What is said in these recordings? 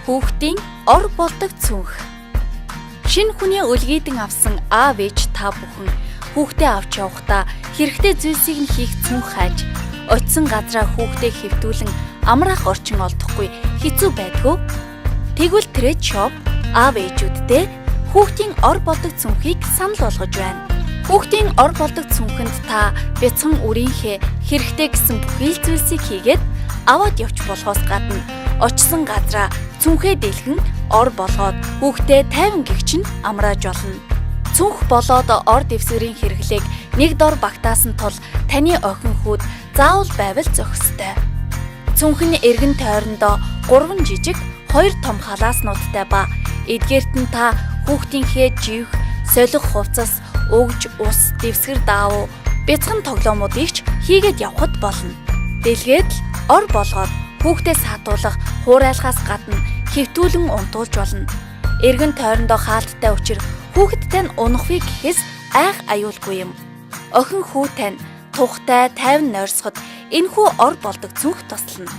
Хүүхдийн ор болдог цүнх. Шинэ хүний өлгийдэн авсан аав ээж та бүхэн хүүхдээ авч явахдаа хэрэгтэй зүйлсийг нь хийх цүнх хайж, очисон газраа хүүхдээ хэвтүүлэн амраах орчин олдохгүй хэцүү байдгүй. Тэгвэл Trade Shop аав ээжүүддээ хүүхдийн ор болдог цүнхийг санал болгож байна. Хүүхдийн ор болдог цүнхэнд та бяцхан үрийнхээ хэрэгтэй гэсэн бүхий л зүйлсийг хийгээд аваад явж болохоос гадна очисон газраа цүнхээ дэлгэн ор болгоод хүүхдээ тайван гэгч нь амрааж болно. Цүнх болоод ор дэвсгэрийн хэрэглээг нэг дор багтаасан тул таны охин хүүд заавал байвал зохистой. Цүнх нь эргэн тойрондоо 3 жижиг 2 том халааснуудтай ба эдгээрт нь та хүүхдийнхээ живх, солих хувцас, өгж, ус, дэвсгэр даавуу, бяцхан тоглоомуудыг ч хийгээд явхад болно. Дэлгээд л ор болгоод хүүхдээ саатуулах, хуурайлахаас гадна хэвтүүлэн унтуулж болно. Эргэн тойрондоо хаалттай учир хүүхэд тань унах вэ гэхээс айх аюулгүй юм. Охин хүү тань тухтай тайван нойрсоход энэхүү ор болдог цүнх туслана.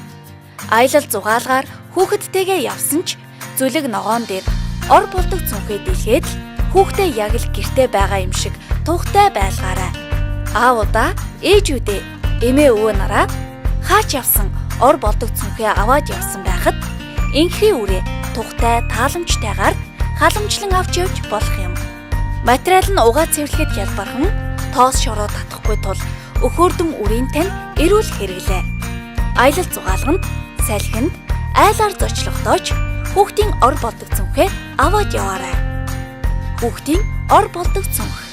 Аялал зугаалгаар хүүхэдтэйгээ явсан ч зүлэг ногоон дээр ор болдог цүнхээ дэлгээд л хүүхдээ яг л гэрте байгаа юм шиг тухтай байлгаарай. Аавуудаа, ээжүүдээ, эмээ өвөө нараа хаач явсан ор болдог цүнхээ аваад явсан байхад инхри үрээ тухтай тааламжтайгаар халамжлан авч явж болох юм. Материал нь угаа цэвэрлэхэд хялбархан, тоос шороо татахгүй тул өхөөрдөн үрийн тань эрүүл хэрэглээ. Аялал зугаалганд, салхинд, айлаар зочлохдоо ч хүүхдийн ор болдог цүнхээ аваад яваарай. Хүүхдийн ор болдог цүнх.